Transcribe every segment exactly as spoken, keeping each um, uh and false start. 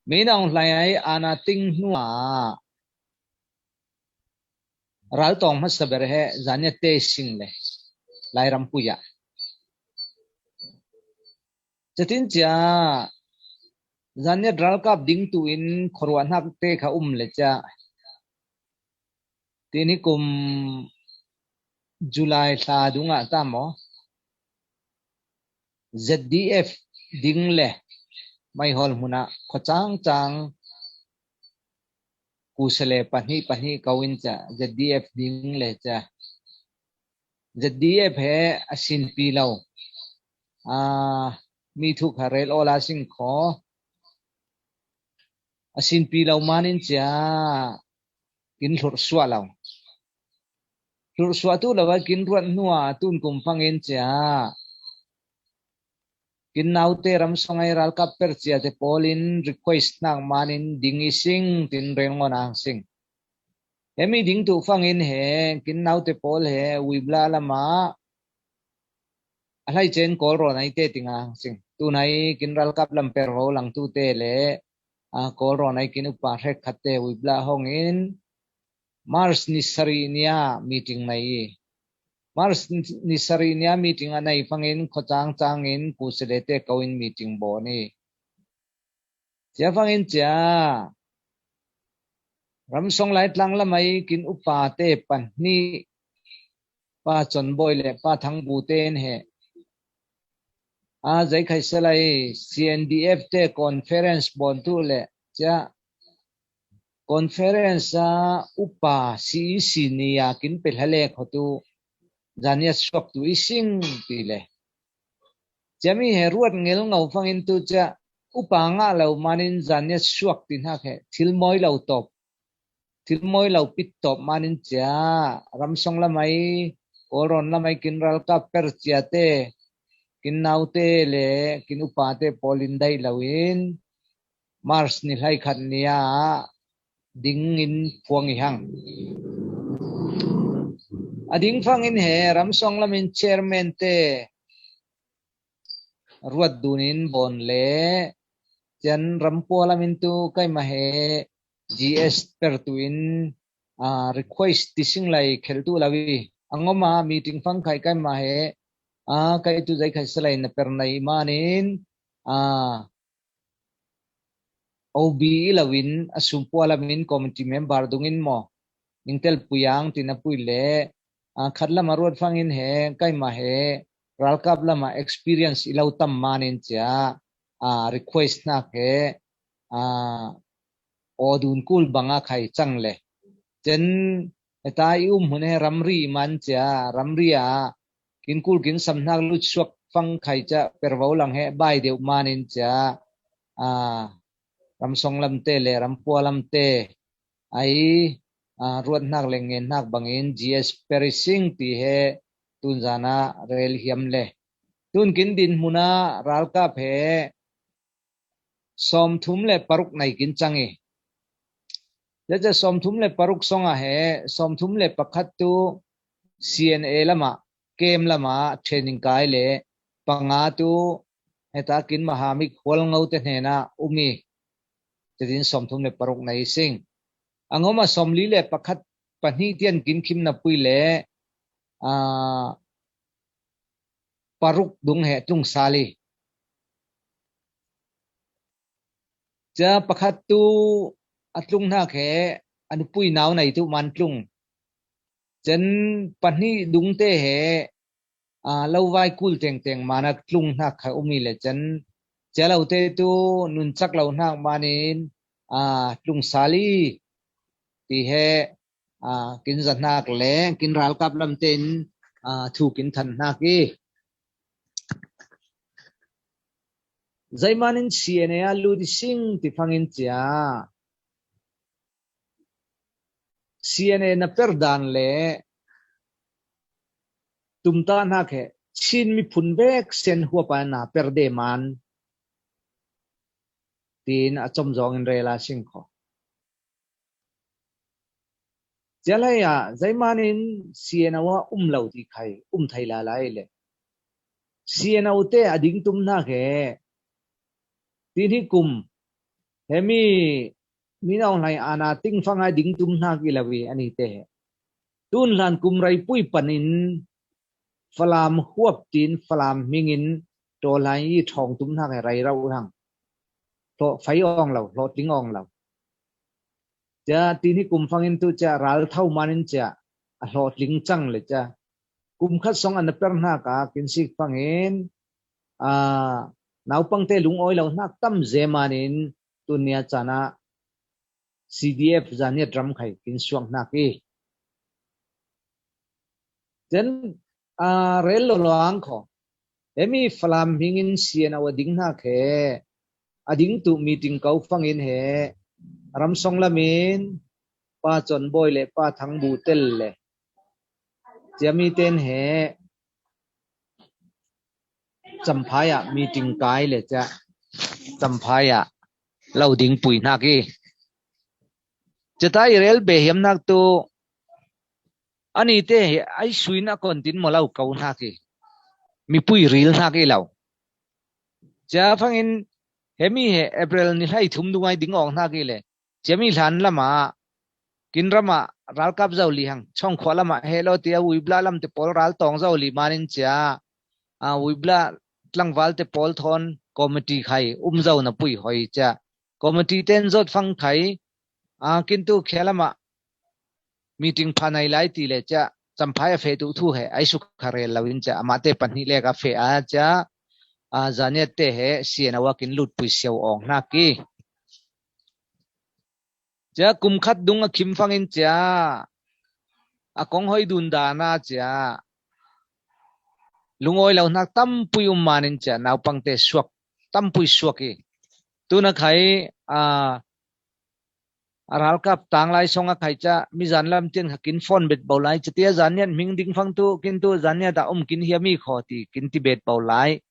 Min Aung Hlaing ai aana ting hnuah raltawng hmasa ber he Zaniat te sing le Lairam pui ah. Catin cia Zaniat ralkap ding tu in khuaruah hnak te kha um le cia tini kum July thla dungah ta maw, Z D F ding le Maihawl hmunah khuacangcang kusale pahnih pahnih ko in cia Z D F ding le cia Z D F he a sinpi lo, aa, mi thuk ha rel awla sing kho a sinpi lo manin cia kin hlurhsuah lo. Hlurhsuah tu lo a kin ruat hnuah tun kum fangin cia kin naute ramsong ai ralkap per cia te pawl in request hnak manin ding i sing tin rel ngawn ang sing. Hemi ding tu fangin he kin naute pawl he Wibla lamah a hlaice in Kawlrawn ai te ting ang sing. Tunai kin ralkap lam per ro lang tu te le, a, Kawlrawn ai kin upa hrek khat te Wibla hong in March ni sarih nia meeting nei i. March ni sarih nia meeting a nei fangin khuacangcang in kusale te ko in meeting bawn i. Cia fangin cia ramsong Laitlang lamai kin upa te pahnih, Pa Conbawi le Pa Thangbu te in he a, Zaikhaisa lai C N D F te conference bawn tu le cia conference a upa C E C ni a kin pe hla le kho tu Zaniat suak tu i sing ti le. Cia mi he ruat ngel ngo fangin tu cia upa ngah lo manin Zaniat suak ti hnak he thil mawi lo tawp, thil mawi lo pit tawp manin cia ramsong lamai, Kawlrawn lamai kin ralkap per cia te kin naute le kin upa te pawl in daih lo in March ni hlai khat ni ah ding in phuang i hang. A ding fangin he ramsong lamin chairman te ruat dun in bawn le cian rampua lamin tu kaimah he G S per tu in, ah, request ti sing lai khel tu lo i. A ngoma meeting fang khai kaimah he, ah, kai tu Zaikhaisa lai na per nai manin, ah, O B i lo in a sumpua lamin committee member dungin maw, ning tel pui ang tin a pui le, a, khat lama ruat fangin he, kaimah he, ralkap lama experience i lo tam manin cia, a, request hnak he, a, aw dun kul banga khai cang le. Cen heta i um hun he ramri man cia, ramri a kin kul kin sam hnak lutsuak fang khai cia pervo lang he bai deuh manin cia, a, ramsong lamte le rampua lamte ai, a, ruat hnak le ngen hnak bangin G S per i sing ti he tunzana rel hiam le. Tun kin din hmuna ralkap he sawmthum le paruk nei kin cang i. Cia sawmthum le paruk song a he sawmthum le pakhat tu C N A lama, kem lama training kai le panga tu heta kin mahamik hual ngo te hnena um i. Cia din sawmthum le paruk nei sing. A ngoma sawmli le pakhat pahnih tian kin khim na pui le, a, paruk dung he tlung sal i. Cia pakhat tu a tlung hnak he a nupui nau nei tu man tlung. Cen pahnih dungte he, a, lo vai kul tengteng manak tlung hnak kha um i le cen cia lote tu nunchak lo hnak manin, a, tlung sal i ti he, a, kin zat hnak le kin ralkap lamte in, a, thu kin than hnak i. Zeimanin C N A a lut i sing ti fangin cia C N A na per dan le tumtah hnak he Chin miphun vek sen huapa na per de man tin a com zawng in rel a sing kho. Cia lai ah zeimanin C N O a um lo ti khai um thei lalai le C N O te a ding tum hnak he tin hi kum Hemi Min Aung Hlaing ana ting fang a ding tum hnak i lo i, ani te he. Tun hlan kum rei pui panin Falam huap tin Falam hmingin tawl lai i thawng tum hnak he rei rau hang. Hlawh fai awng lo, hlawh tling awng lo. Cia tin hi kum fangin tu cia ral tho manin cia a hlawh tling cang le cia. Kum khat song an a per hnak a kin sik fangin, a, naupangte lungawi lo hnak tam ze manin tunia caan ah C D F Zanniat ram khai kin suak hnak i. Cen, a, rel lo lo ang kho. Hemi Falam hmingin C N O a ding hnak he, a ding tu meeting ko fangin he, ramsong lamin Pa Con Bawi le Pa Thang Bu tel le ciami ten he Champhai ah meeting kai le cia Champhai ah lo ding pui hnak i. Cia ta i rel behiam hnak tu ani te he ai suin a kon tin maw lo ko hnak i. Mipui ril hnak i lo. Cia fangin hemi he April ni hlei thum dungai ding awng hnak i le. Ciami hlan lamah kin ramah ralkap zo li hang, Chawngkhua lamah he lo tia Wibla lamte pawl ral tawng zo li manin cia, a, Wibla tlangvalte pawl thawn committee khai um zo na pui hoi cia. Committee ten zot fang khai, a, kintu khia lamah meeting pha nai lai ti le cia, Champhai a feh tu thu he ai suk kha rel lo in cia, amahte pahnih lek a feh a cia, a, Zanniat te he C N O a kin lutpui siau awng hnak i. Cia kum khat dung a khim fangin cia a kong hoi dun dan a cia lungawi lo hnak tampui um manin cia naupangte suak tampui suak i. Tuna khai, a, a ralkap tang lai song a khai cia mizan lam tian kha kin phone bet bo lai cia tia Zanniat hming ding fang tu kin tu Zanniat a um kin hiam i kho ti kin ti bet bo lai.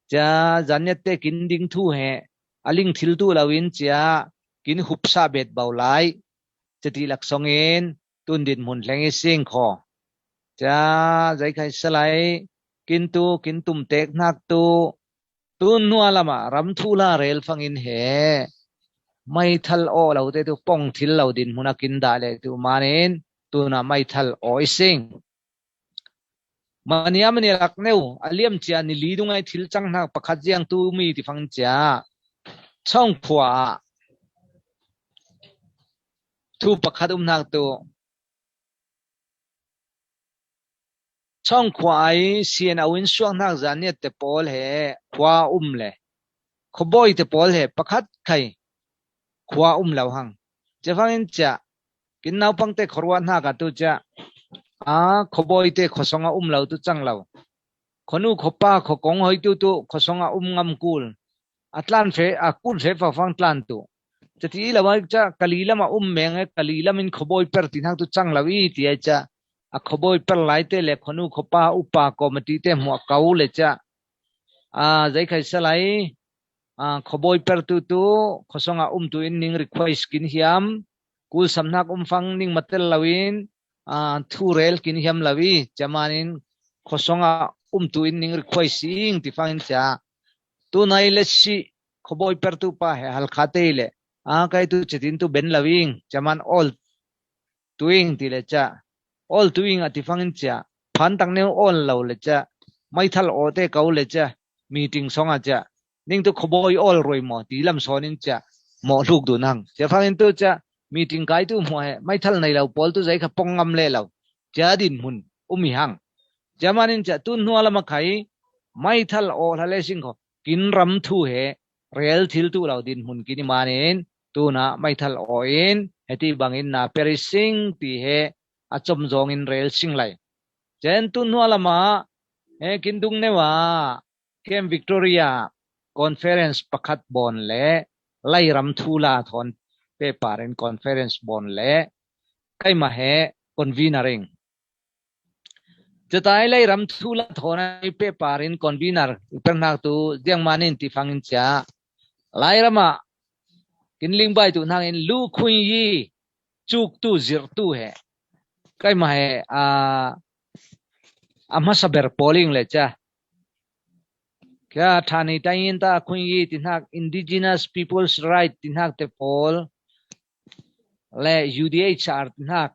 Cia Zanniat te kin ding thu he a ling thil tu lo in cia kin hupsa bet bo lai. Cia ti lak songin tun dinhmun hleng i sing kho. Cia zei khai salai kin tu kin tum tek hnak tu tun hnuah lamah ram thu la rel fangin he maithal aw lo te tu pong thil lo dinhmun a kin dah le tu manin tuna maithal aw i sing. Mania mania lak neu a liam cia ni li dungai thil cang hnak pakhat ziang tu mi ti fang cia Chawngkhua ah thu pakhat um hnak tu Chawngkhua ai C N O in suak hnak Zanniat te pawl he khua um le khuabawi te pawl he pakhat khai khua um lo hang. Cia fangin cia kin naupangte khuaruah hnak a tu cia a khuabawi te khuasong a um lo tu cang lo. Khuanu khuapa khuakong hoi tu tu khuasong a um ngam kul. A tlan fe, a kun fe fafang tlan tu. Cia ti lo ai cia kali lam a um meng e, kali lam in khuabawi per ti hnak tu cang lo i ti ai cia a khuabawi per lai te le khuanu khuapa upa committee te hmuah ko le cia a zei khai salai a khuabawi per tu tu khuasong a um tu in ning request kin hiam, kul sam hnak um fang ning matel lo in a thu rel kin hiam lo i cia manin khuasong a um tu in ning request i ing ti fangin cia tunai le si khuabawi per tu pa he Halkha te le a kai tu cia tin tu ben lo i ing cia man awl tu ing ti le cia awl tu ing a ti fangin cia phan tak neu awl lo le cia maithal aw te ko le cia meeting song a cia ning tu khuabawi awl ruai maw ti lam sawn in cia mawh hluk dun hang. Cia fangin tu cia meeting kai tu hmuah he maithal nei lo pawl tu zei kha pong ngam le lo cia dinhmun um i hang. Cia manin cia tun hnuah lam a khai maithal aw hla le sing kho kin ram thu he rel thil tu lo dinhmun kin i manin tuna maithal aw in heti bangin na per i sing ti he a com zawng in rel sing lai. Cia tun hnuah lamah he kin dung neu a Camp Victoria conference pakhat bawn le Lairam thu la thawn pehpar in conference bawn le kaimah he convener ing. Cia ta i Lairam thu la thawn a i pehpar in convener i per hnak tu ziang manin ti fangin cia Lairam ah kin lingbai tu hnak in lu khui i cuk tu zirh tu he kaimah he a, a hmasa ber pawl ing le cia Kia thani tayin ta khun yi ti hnak Indigenous People's Right ti hnak te pawl le U D H R ti hnak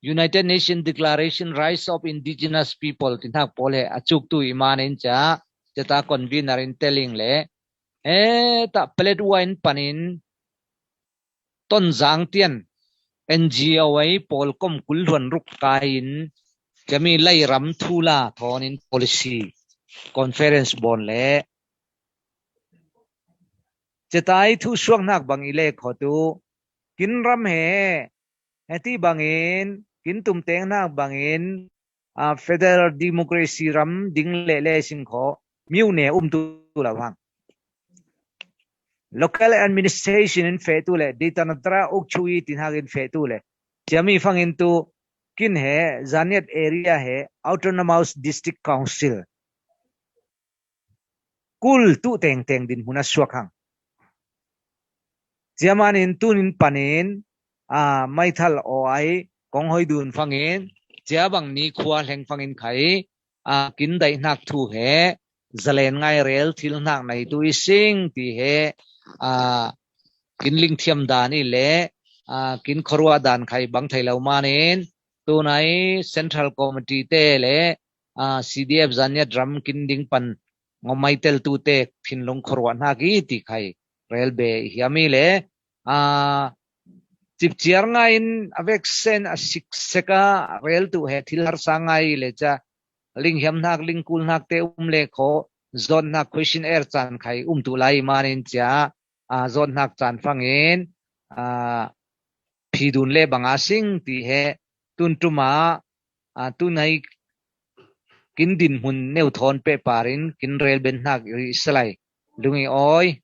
United Nations Declaration Rights of Indigenous People ti hnak pawl he a cuktu i man in cia, cia ta convener in teling le, e ta Paletwa in panin Tonzang tian N G O ei pawl kom kul hluan ruk kai in, ciami lairam thula thawn in policy conference bawn le cetai thu suak hnak bang i le kho tu, kin ram he, heti bangin, kin tumteng hnak bangin, a, federal democracy ram ding le le sing kho, miu ne um tu lo hang. Local administration in feh tu le, ditanatra ukchui ti hnak in feh tu le, ciami fangin tu, kin he, Zaniat area he, autonomous district council kul tu tengteng din hmun a suak hang. Ciaman in tun in panin, a, maithal aw ai, kong hoi dun fangin, cia bang ni khua hleng fangin khai, a, kin daih hnak thu he, zalen ngai rel thil hnak nei tu i sing ti he, a, kin lingthiam dan i le, a, kin khuaruah dan khai bang thei lo manin, tunai Central Committee te le, a, C D F Zaniat ram kin ding pan ngomai tel tu te thinlung khuaruah hnak i ti khai rel be i hiam i le, a, cipciar ngai in a veksen a siksek a rel tu he thil harsa ngai i le cia, linghiam hnak, lingkul hnak te um le kho, zon hnak questionnaire caan khai um tu lai i manin cia, a, zon hnak caan fangin, a, phi dun le bang a sing ti he tun tum a, a, tunai kin din hmun neu thawn pehpar in kin rel ben hnak i rih salai. Lung i awi.